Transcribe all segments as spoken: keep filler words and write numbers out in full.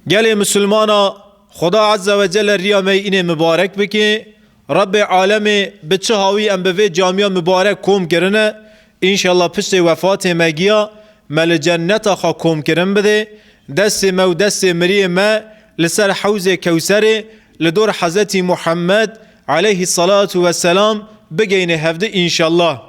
Gelê misilmana, Xuda Azze ve Celle riya me yî înê mibarek bike. Rebbê alemê bi çi hawî em bi vê camiya mibarek kom kirine, înşallah piştê wefatê me giya me li cenneta xwe komkirin bidê. Destê me û destê miriyê me li ser hewzê Kewserê li dor Hezretî Muhammed aleyhî salatu ve selam bigeyne hevdi înşallah.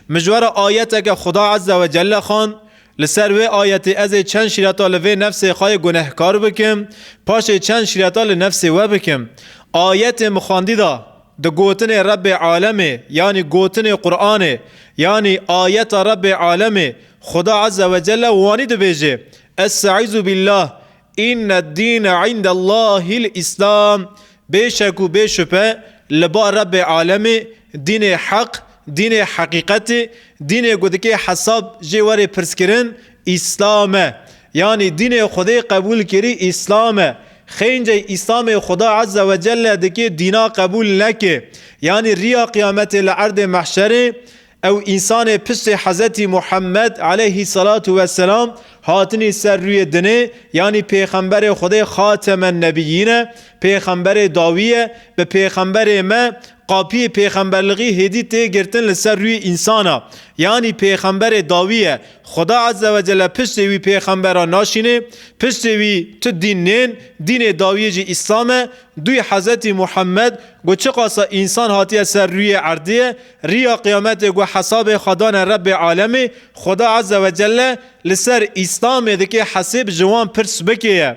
Min ji we re ayeteke Xuda Azze ve Celle xwend. Li ser wê ayetê ez ê çend şîreta li vê nefsê xwe yê gunehkar bikim, paşê çend şîreta li nefsê we bikim. Ayetê min xwendî da, di gotinê Rebbê alemê, yanî gotinê Qur'anê, yanî ayeta Rebbê alemê, Xuda Azze ve Celle wanî dibêje, Estaizu billah, inne dîne indellahil Îslam. Bêşek û bêşupe li ba Rebbê alemê dînê heq, dînê heqîqetê, dînê ku dikê hesab jê werê pirskirin, Îslam e. Yanî dînê Xwedê qebûl kirî Îslam e. Xêncey Îslamê Xuda Azze ve Celle dikê dîna qebûl neke. Yanî riya qiyametê li erdê mehşerê, ew însanê piştê Hezretî Muhammed aleyhî salatu ve selam hatinî ser rûyê dinê, yanî pêxemberê Xwedê Xatemen Nebiyîn e, pêxemberê dawî ye, bi pêxemberê me qapiyê pêxemberlixî hêdî tê girtin li ser rûyê însana. Yanî pêxemberê dawî ye. Xuda Azze ve Celle piştê wî pêxembera naşînê, piştê wî tu dîn nên, dînê dawiyê jî Îslam e, dûyî Hezretî Muhammed, ku çiqasa însan hatiye ser rûyê erdê ye, riya qiyametê ku hesabê xwe dane Rebbê alemê, Xuda Azze ve Celle li ser Îslamê dikê hesêb ji wan pirs bike ye.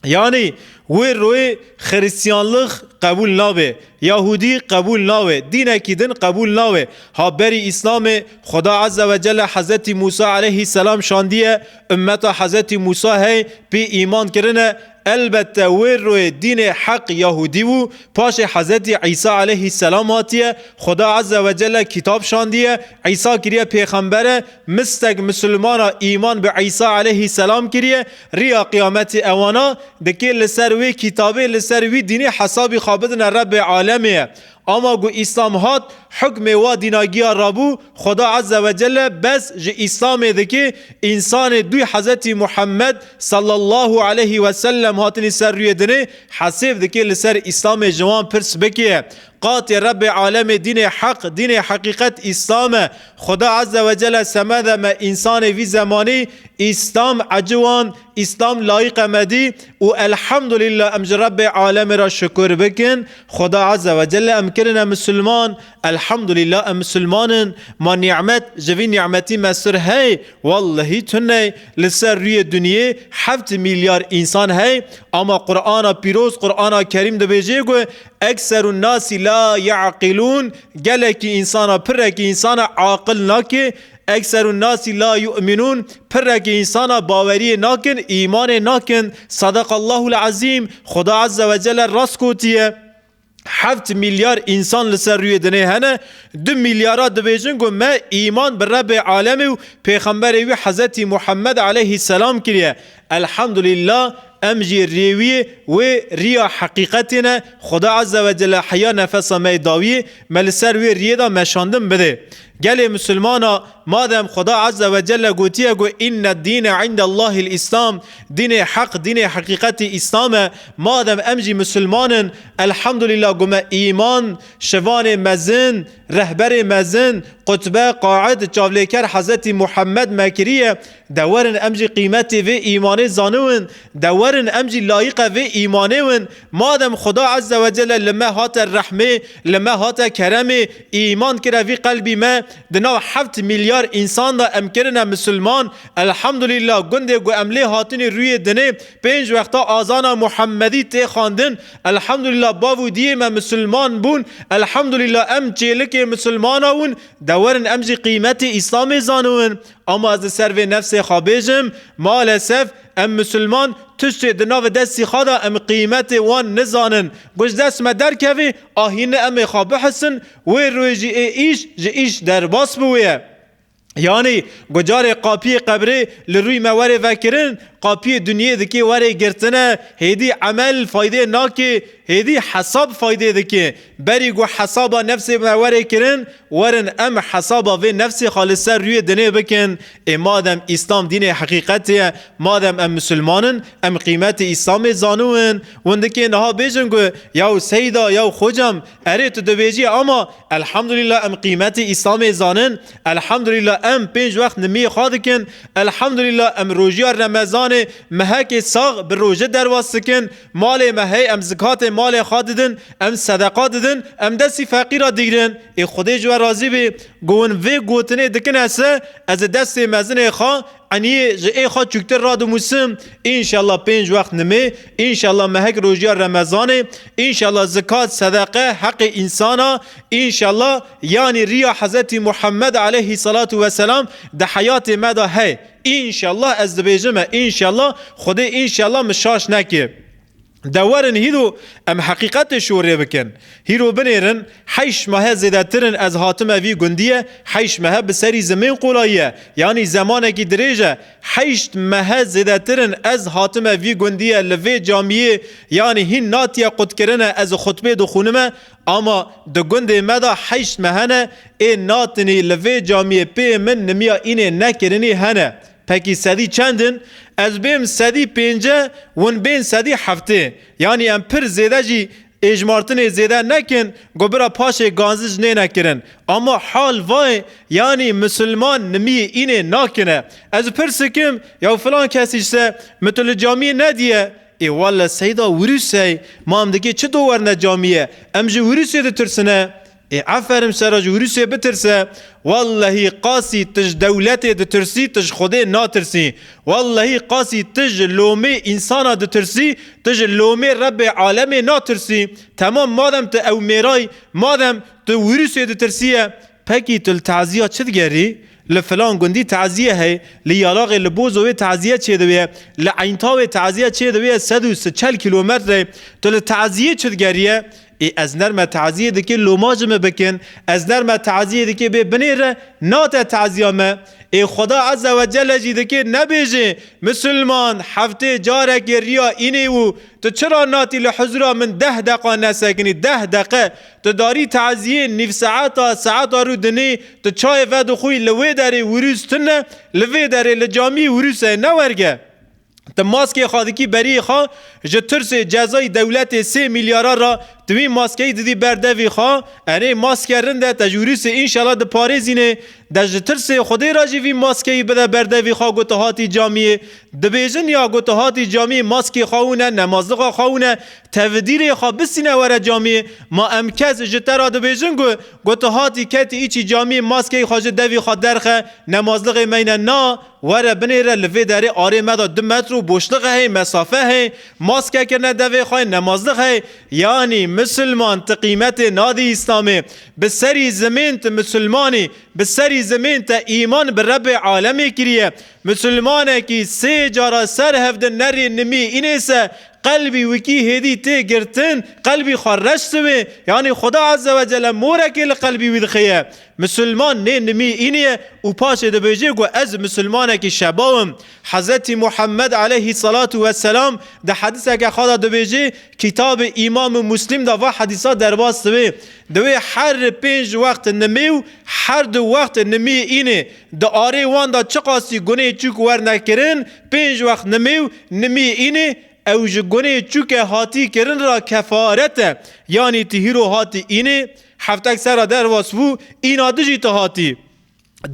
Yanî wê royê Xiristiyanlix qebûl nabe, Yahûdî qebûl nabe, dînekî din qebûl nabe. Ha berî Îslamê Xuda Azze ve Celle Hezretî Mûsa aleyhî selam şandiye, ummeta Hezretî Mûsa hey pê îman kirine. Elbette wê royê dînê heq Yahûdî bû, paşê Hezretî Îsa aleyhî selam hatiye, Xuda Azze ve Celle kitab şandiye, Îsa kiriye pêxembere, mistek misilmana îman bi Îsa aleyhî selam kiriye, riya qiyametê ewana dikê li ser wê kitabê, li ser wî dînê hesabî xwe bidine Rebbê alemê ye. Ama ku Îslam hat, hukmê wa dînagiya rabû, Xuda Azze ve Celle bes ji Îslamê dikê, însanê dûy Hezretî Muhammed sallallahu aleyhî ve sellem hatinî ser rûyê dinê, hesêb dikê li ser Îslamê ji wan pirs bike. Qatê Rebbê alemê dînê heq, dînê heqîqet Îslam e. Xuda Azze ve Celle semede me însanê vî zemanî Îslam eciwan, Îslam layîqe me dî û elhamdulillah em ji Rebbê alemê re şukur bikin. Xuda Azze ve Celle em kirine misilman. Elhamdulillah em misilman in. Ma nîmet ji vî nîmetî mesûr hey? Wallahî tune. Li ser rûyê dinyê heft milyar însan hey. Ama Qur'ana pîroz, Qur'ana kerîm dibêje ku ekserun nasi la ya'qilûn, gelekî însana, pirekî însana aqil nake. Ekserun nasi la yu'minûn, pirekî însana baweriyê nakin, îmanê nakin. Sadakallahul azîm, Xuda Azze ve Celle rast gotiye. Heft milyar însan li ser rûyê dinê hene, du milyara dibêjin ku me îman bi Rebbê alemê û Pêxemberê wî Hezretî Muhammed aleyhî selam kiriye. Elhamdulillah, em jî rêwiyê wê riya heqîqetê ne, Xuda Azze ve Celle heya nefesa me yê dawiyê me li ser wê riyê de meşandin bide. Gelê misilmana, madem Xuda Azze ve Celle gotiye ku inne dîne indellahil Îslam, dînê heq, dînê heqîqetî Îslam e, madem em jî misilman in, elhamdulillah ku me îman, şivanê mezin, rehberê mezin, qutbe, qaid, çavlêker Hezretî Muhammed me kiriye, de werin em jî qîmetê vê îmanê zaniwin, de werin em jî layîqe vê îmanê win. Madem Xuda Azze ve Celle li me hate rehmê, li me hate keremê, îman kire vî qelbî me, di nav heft milyar însan de em kirine misilman. Elhamdulillah, gundê ku em lê hatinî rûyê dinê, pênc wexta azana Muhammedî tê xwendin. Elhamdulillah, bav û diyê me misilman bûn. Elhamdulillah, em çêlikê misilmana win, de werin em jî qîmetê Îslamê zaniwin. Ama ez li ser vê nefsê xwe bêjim, maalesef em misilman tiştê di nav destî xwe de em qîmetê wan nizanin. Ku ji dest me derkevê, ahîne em ê xwe bihisin, wê royê jî ê îş ji îş derbas biwê. Yanî, ku carê qapiyê qebrê li rûyê me were vekirin, qapiyê dinyê dikê were girtine, hêdî emel faydê nake, hêdî hesab faydê dike. Berî ku hesaba nefsê me were kirin, werin em hesaba vê nefsê xwe li ser rûyê dinê bikin. Ê madem Îslam dînê heqîqetê ye, madem em misilman in, em qîmetê Îslamê zaniwin. Hûn dikê niha bêjin ku, yaw seyda, yaw xocam, erê tu dibêjî ama elhamdulillah em qîmetê Îslamê zanin, elhamdulillah em pênc wext nimiyê xwe dikin, elhamdulillah em rojiya Remezanê mehekê sax bi roje derbas dikin, malê me hey em zikatê malê xwe didin, em sedeqa didin, em destî feqîra digrin. Ê Xwedê ji we razî bê, ku hûn vê gotinê dikine se, ez ê destê mezinê xwe, eniyê ji ê xwe çûktir radimûsim, înşallah pênc wext nimê, înşallah mehek rojiya Remezanê, înşallah zikat, sedeqe, heqê însana, înşallah, yanî riya Hezretî Muhammed aleyhî salatu weselam di heyatê me de hey. Înşallah ez dibêjim e, înşallah, Xwedê înşallah min şaş neke. De werin hîro em heqîqetê şorê bikin. Hîro binêrin, heşt mehe zêdetir in ez hatime vî gundiye, heşt mehe bi serî zimên qolayî ye, yanî zemanekî dirêj e. Heşt mehe zêdetir in ez hatime vî gundiye li vê camiyê, yanî hîn natiye qutkirine ez xutbê dixûnime, ama di gundê me de heşt mehe ne, ê natinî li vê camiyê pê min nimiya înê nekirinî hene. Pekî sedî çend in? Ez bêm sedî pênce, hûn bên sedî heftê. Yanî em pir zêde jî êjmartinê zêde nekin, ku bira paşê ganzic nêne kirin. Ama hal vayê, yanî misilman nimiyê înê nakine. Ez pirs dikim, ya filan kesî se, min tu li camiyê nediye? Ê welle seyda wirûsey, ma em dikê çi do werne camiyê? Em ji wirûsê ditirsine. Ê eferim sera ji wirûsê bitirse, wellehî qasî tu ji dewletê ditirsî, tu ji Xwedê natirsî. Wellehî qasî tu ji lomê însana ditirsî, tu ji lomê Rebbê alemê natirsî. Temam, madem tu ew mêray, madem tu wirûsê ditirsî ye, pekî tu li teziya çi digerî? Li filan gundî teziye heye, li Yalaxê, li Bozovê teziye çêdibe, li Eynîtawê teziye çêdibe, sed û çel kîlometre, tu li teziyê çi digeriye? Ê ez nerme taziyê dikê loma ji min bikin, ez nerme taziyê dikê bê binêre, nate taziya me. Ê Xweda Azze ve Celle jî dikê nebêjê, Misilman, heftê carekê riya înê û tu çira natî li huzura min deh deqa nesekinî, deh deqe? Tu darî taziyê nîv saeta, saeta rû dinê, tu çayê vedixwî, li wê derê wirûs tune, li vê derê li camiyê wirûsê ne werge. Tu maskê xwe dikî beriyê xwe, ji tirsê cezayî dewletê sê milyara re, tu wî maskeyî didî ber devî xwe. Erê, maske rind e, te ji wîrusê înşallah diparêzînê. De ji tirsê Xwedê re jî vî maskeyî bide ber devî xwe, ku tu hatî camiyê. Dibêjin ya ku tu hatî camiyê, maskê xwe hûne, nemazlixa xwe hûne, tevidîrê xwe bistîne were camiyê. Ma em kes ji te re dibêjin ku, ku tu hatî ketî îçî camiyê, maskeyî xwe ji devî xwe derxe, nemazlixê meyne na. Were binêre, li vê derê arê me de du metro boşlix heye, mesafe heye, maske kirine devê xwe, nemazlix heye. Yanî misilman tu qîmetê nadî Îslamê. Bi serî zimên tu misilmanî, bi serî zimên te îman bi Rebbê alemê kiriye. Misilmanekî sê cara ser hevdin nerê nimî înê se, qelbî wikî hêdî tê girtin, qelbî xwe reş siwê. Yanî Xuda Azze ve Celle morekê li qelbî wî dixeye. Misilman nê nimî înî ye û paşê dibêje ku ez misilmanekî şebaw im. Hezretî Muhammed aleyhî salatu we selam di hediseke xwe de dibêje, kitabê Îmam Muslim de va hedîsa derbas dibe. Dibe her pênc wext nimê û her du wext nimî înê. Di arê wan de çiqasî gunê çûk werne kirin, pênc wext nimê û nimî înê, ew ji gunê çûke hatî kirin ra kefaret e. Yanî tu hîro hatî înê, heftek ser ra derbas bû, îna du jî tu hatî.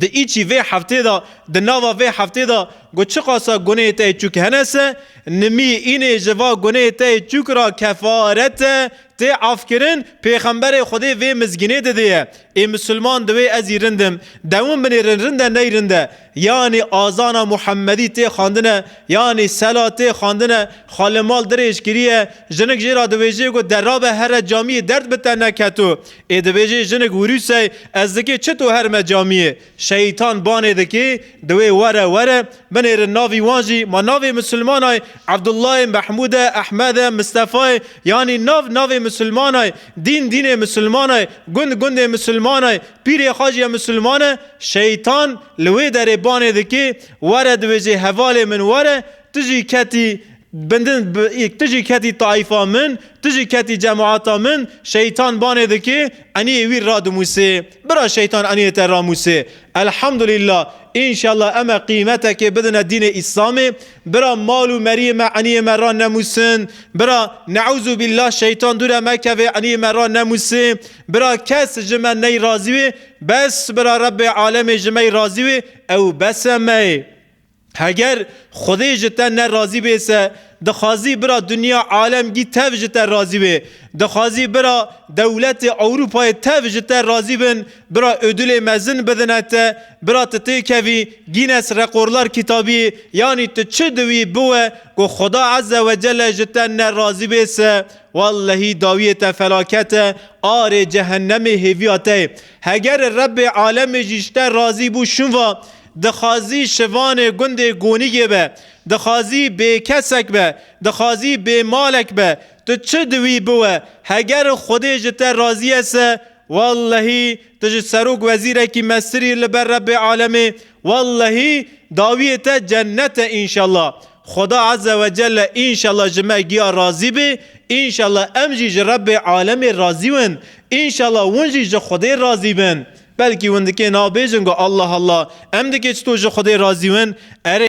Di îçî vê heftê de, di nava vê heftê de, ku çiqasa gunê te yê çûk hene se, nimî înê ji va gunê te yê çûk ra kefaret e, tê afkirin, Pêxemberê Xwedê vê mizgînê didê ye. Ê misilman, divê ez î rind im. Dewin binêrin, rind e ney rind e. Yanî azana Muhemmedî tê xwendine, yanî sela tê xwendine, xwe li mal dirêj kiriye, jinik jê re dibêje ku derabe here camiyê, derd bi te neketo. Ê dibêje jinik wîrusey, ez dikê çito herme camiyê. Şeytan banê dikê, divê were, were, binêrin navî wan jî, ma navê misilmanay Abdullahê, Mehmûd e, Ehmed e, Mistefa ye, yanî nav navê misilmanay, dîn dînê misilmanay, gund gundê misilmanay, pîrê xwe jî ye misilman e, şeytan li wê derê banê dikê, were dibêje hevalê min were, Tu jî ketî bindin, bi-, tu jî ketî taifa min, tu jî ketî cemaata min, şeytan banê dike, eniyê wî radimûsê. Bira şeytan eniyê te ramûsê. Elhamdulillah. Înşallah em ê qîmetekê bidine dînê Îslamê. Bira mal û meriyê me eniyê me ra nemûsin. Bira neûzûbillah şeytan dûre me keve eniyê me ra nemûsê. Bira kes ji me ney razî wê. Bes bira Rebbê alemê ji me razî wê. Ew bes e me. Heger Xwedê ji te ne razî bê se, dixwazî bira dinya alem gî tev ji te razî bê. Dixwazî bira dewletê Ewropayê tev ji te razî bin, bira ödülê mezin bidine te, bira tu têkevî Guinness Rekorlar kitabî, yanî tu çi diwî biwe ku Xuda Azze ve Celle ji te ne razî bê se, wellehî dawiyê te felaket e, arê cehennemê hêviya te ye. Heger Rebbê alemê jî ji te razî bû şûn va, dixwazî şivanê gundê Gonîgê be, dixwazî bêkesek be, dixwazî bêmalek be, tu çi diwî biwe, heger Xwedê ji te razî ye se, wellehî tu ji serok wezîrekî mestirî li ber Rebbê alemê, wellehî dawiyê te cennet e înşallah. Xuda Azze ve Celle înşallah ji me giya razî bê, înşallah em jî ji Rebbê alemê razî win, înşallah win jî ji Xwedê razî bin. Belkî win dikê nabêjin ku Allah Allah, em dikê çito ji Xwedê razî win? Erê